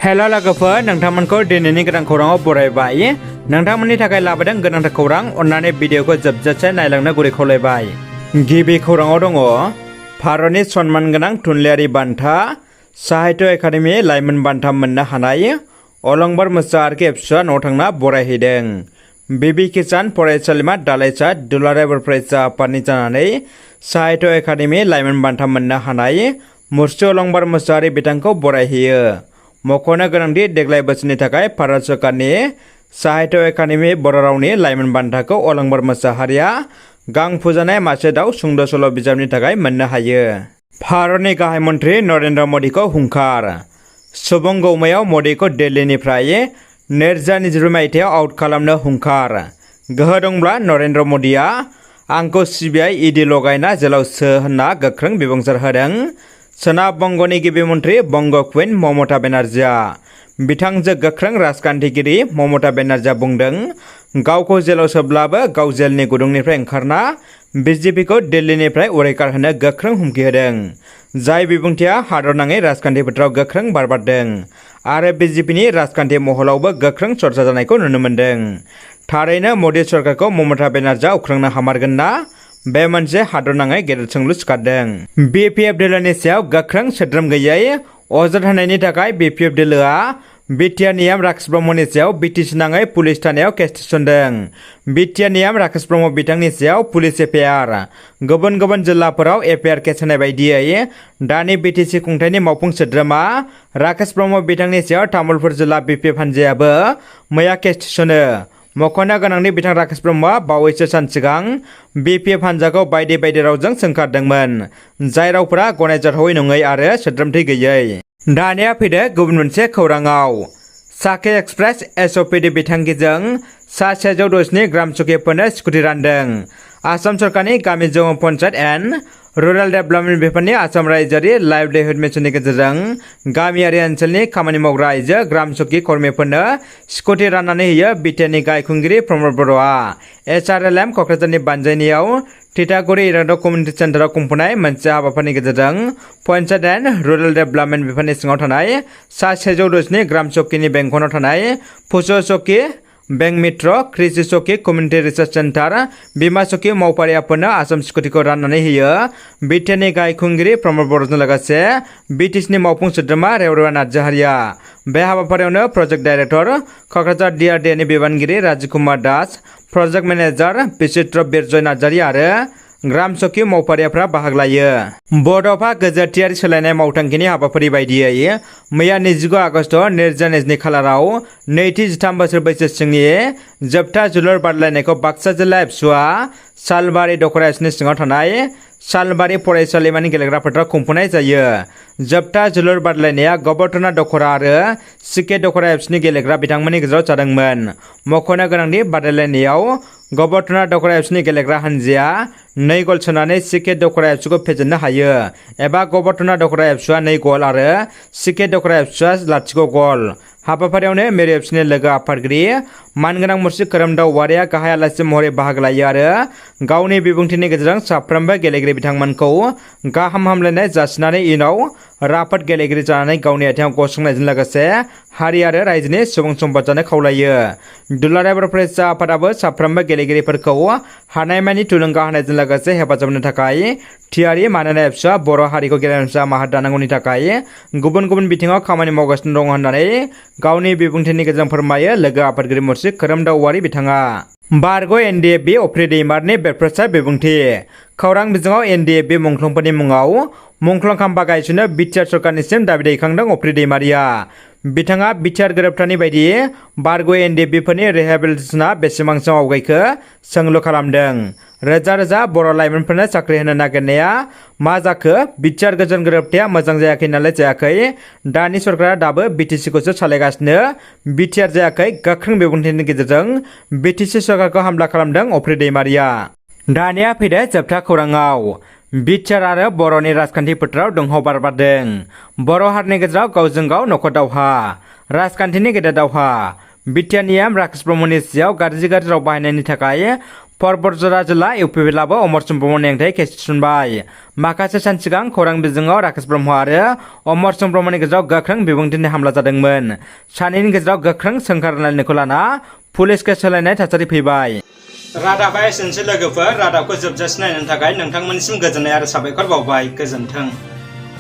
Hello लोगोफोर नोंथांमोनखौ दिनैनि गोदान खौराङाव बरायबाय। नोंथांमोननि थाखाय लाबोदों गोनांथार खौरां, अन्नानै भिडिअखौ जोबजासे नायलांनो गुरै खावलायबाय। गिबि खौराङाव दङ भारतनि सनमानगोनां थुनलाइयारि बान्था साहित्य एकाडेमि लाइमोन बान्था मोननो हानाय अलंबार मोसाहारिखौ एबसुआ न'आव थांना बरायहैदों। बिबि किसान फरायसालिमा दालाइसा दुलाराय बर' फरायसा आफादनि जानानै साहित्य एकाडेमि लाइमोन बान्था मोननो हानाय मुस्रि अलंबार मोसाहारि बिथांखौ बरायहैयो। मख'नो गोनांदि देग्लाय बोसोरनि थाखाय भारत सरकारनि साहित्य एकाडेमि बर' रावनि लाइमोन बान्थाखौ अलंबार मोसाहारिया गां फुजानाय मासे दाउ सुंद' सल' बिजाबनि थाखाय मोननो हायो। भारतनि गाहाय मन्त्रि नरेन्द्र मदिखौ हुंखार। सुबुं गौमायाव मदिखौ दिल्लीनिफ्राय 2024 मायथाइयाव आउट खालामनो हुंखार। गोहो दंब्ला नरेन्द्र मदिया आंखौ सिबिआइ ईडी लगायना जेलाव सो होनना गोख्रों बिबुंसार होदों सोनाब बंग'नि गिबि मन्त्रि बंग' कुइन ममता बेनार्जीआ। बिथांजो गोख्रों राजखान्थिगिरि ममता बेनार्जीआ बुंदों गावखौ जेलाव सोब्लाबो गाव जेलनि गुदुंनिफ्राय ओंखारना बिजेपिखौ दिल्लीनिफ्राय उरायखार होनो गोख्रों हुमखि होदों। जाय बिबुंथिया हादरनाङै राजखान्थि फोथाराव गोख्रों बारबारदों आरो बिजेपिनि राजखान्थि महलावबो गोख्रों चर्चा जानायखौ नुनो मोन्दों। थारैनो मदि सरकारखौ ममता बेनार्जीआ उख्रांनो हामारगोन ना? बे मोनसे हादरनाङै गेदेर सोंलु सिखारदों। बिपिएफ दोलोनि सायाव गोख्रों सोद्रोम गैयै अजद होनायनि थाखाय बिपिएफ दोलोआ बिटिआर नियाम राकेश ब्रह्मनि सायाव बिटिसि नाङै पुलिस थानायाव केस थिसनदों। बिटिआर नियाम राकेश ब्रह्म बिथांनि सायाव पुलिस एफआइआर। गुबुन गुबुन जिल्लाफोराव एफआइआर केस होनाय बायदियै दानि बिटिसि खुंथायनि मावफुं सोद्रोमा राकेश ब्रह्म बिथांनि सायाव तामुलपुर जिल्ला बिपिएफ हान्जायाबो मैया केस थिसनो। मख'नो गोनांदि बिथां राकेश ब्रह्मआ बावैसो सान सिगां बिपिएफ हान्जाखौ बायदि बायदि रावजों सोंखारदोंमोन, जाय रावफोरा गनायजाथावै नङै आरो सोद्रोमथि गैयै। दानिया फैदो गुबुन मोनसे खौराङाव। साखि एक्सप्रेस एसअपिडि बिथांखिजों सा 110 ग्राम सखिफोरनो स्कुटि रानदों। आसाम सरकारनि गामि जौगानाय पन्चायत एन्ड रुरेल डेभेलपमेन्ट बिफाननि आसाम रायजोआरि लाइभलिहुड मिशननि गेजेरजों गामियारि ओनसोलनि खामानि मावग्रा आइजो ग्राम सखि कर्मीफोरनो स्कुटि राननानै होयो बिटिआरनि गाहाय खुंगिरि प्रमद बर'आ। एसआरएलएम क'क्राझारनि बानजायनायाव थिथागुरि इराग्दाव कमिउनिटि सेन्टाराव खुंफुनाय मोनसे हाबाफारिनि गेजेरजों पन्चायत एन्ड रुरेल डेभेलपमेन्ट बिफाननि सिङाव थानाय सा 110 ग्राम सखिनि बेंखनाव थानाय फुस' सखि, बेंक मित्र, कृषि सखि, कमिउनिटि रिसार्च सेन्टार, बिमा सखि मावफारियाफोरनो आसाम स्कुटिखौ राननानै होयो बिटिआरनि गाहाय खुंगिरि प्रमद बर'जों लोगोसे बिटिसिनि मावफुं सोद्रोमा रेवरेवा नार्जारिया। बे हाबाफारियावनो प्रजेक्ट डाइरेक्टर क'क्राझार डिआरडिएनि बिबानगिरि राजीव कुमार दास, प्रजेक्ट मेनेजार बिचित्र बिरजय नार्जारि आरो ग्राम सखि मावफारियाफ्रा बाहागो लायो। बड'फा गोजोरथियारि सोलायनाय मावथांखिनि हाबाफारि बायदियै मैया 29 आगस्ट 2022 खालाराव नैथि 13 बोसोर बैसो सिंनि जोबथा जोलुर बादायलायनायखौ बाक्सा जिल्ला एबसुआ सालबारि दख'रा एबसुनि सिङाव थानाय सालबारि फरायसालिमानि गेलेग्रा फोथाराव खुंफुंनाय जायो। जोबथा जोलुर बादायलायनाया गबर्थना दख'रा आरो सिके दख'रा एबसुनि गेलेग्रा बिथांमोननि गेजेराव जादोंमोन। मख'नो गोनांदि बादायलायनायाव गबर्थना दख'रा एबसुनि गेलेग्रा हान्जाया 2 गल सोनानै सिके दख'रा एबसुखौ फेजेननो हायो एबा गबर्थना दख'रा एबसुआ 2 गल आरो सिके दख'रा एबसुआ 0 गल। हाबाफारियावनो मेरि एबसुनि लोगो आफादगिरि मानगोनां मुस्रि खोरोमदाव औवारिया गाहाय आलासि महरै बाहागो लायो आरो गावनि बिबुंथिनि गेजेरजों साफ्रोमबो गेलेगिरि बिथांमोनखौ गाहाम हामलायनाय जासिनानै इयुनाव राफोद गेलेगिरि जानानै गावनि आथिङाव गसंनायजों लोगोसे हारि आरो रायजोनि सुबुं सम्पद जानो खावलायो। दुलाराय बर' फरायसा आफादाबो साफ्रोमबो गेलेगिरिफोरखौ हानायमानि थुलुंगा होनायजों लोगोसे हेफाजाब होनो थाखाय थियारि, मानोना एबसुआ बर' हारिखौ गेरेमसा माहार दानांगौनि थाखाय गुबुन गुबुन बिथिङाव खामानि मावगासिनो दं होननानै गावनि बिबुंथिनि गेजेरजों फोरमायो लोगो आफादगिरि मुस्रि खोरोमदाव औवारि बिथाङा। बारग' एनडिएफबि अफ्रि दैमारिनि बेरफ्रोसार बिबुंथि। खौरां बिजोङाव एनडिएफबि मुंख्लंफोरनि मुङाव मुंख्लं खाम्फा गायसननो बिटिआर सरकारनिसिम दाबि दैखांदों अफ्रि दैमारिया। बिथाङा बिटिआर गोरोबथानि बायदि बारग' एनडिएफबिफोरनि रिहेबिलिटेसनआ बेसेबांसो आवगायखो सोंलु खालामदों। रोजा रोजा बर' लाइमोनफोरनो साख्रि होनो नागिरनाया मा जाखो? बिटिआर गोजोन गोरोबथाया मोजां जायाखै नालाय जायाखै। दानि सरकारा दाबो बिटिसिखौसो सालायगासिनो, बिटिआर जायाखै। गोख्रों बिबुंथिनि गेजेरजों बिटिसि सरकारखौ हामला खालामदों अफ्रि दैमारिया। दानिया फैदो जोबथा खौराङाव। बिटिआर आरो बर'नि राजखान्थि फोथाराव दोहौ बारबारदों। बर' हारिनि गेजेराव गावजों गाव नखर दावहा, राजखान्थिनि गेदेर दावहा। बिटिआर नियाम राकेश ब्रह्मनि सायाव गाज्रि राव बाहायनायनि थाखाय परबतजरा जिल्ला इउपिपिएलआबो अमर चन्द्र ब्रह्मनि हेंथायै केस थिसनबाय। माखासे सान सिगां खौरां बिजोङाव राकेश ब्रह्म आरो अमर चन्द्र ब्रह्मनि गेजेराव गोख्रों बिबुंथिनि हामला जादोंमोन। सानैनि गेजेराव गोख्रों सोंखारलायनायखौ लाना पुलिस केस होलायनाय थासारि फैबाय। रादाबा एसेनोसै लोगोफोर, रादाबखौ जोबजासिम नायनायनि थाखाय नोंथांमोननिसिम गोजोननाय आरो साबायखर बावबाय। गोजोन्थों।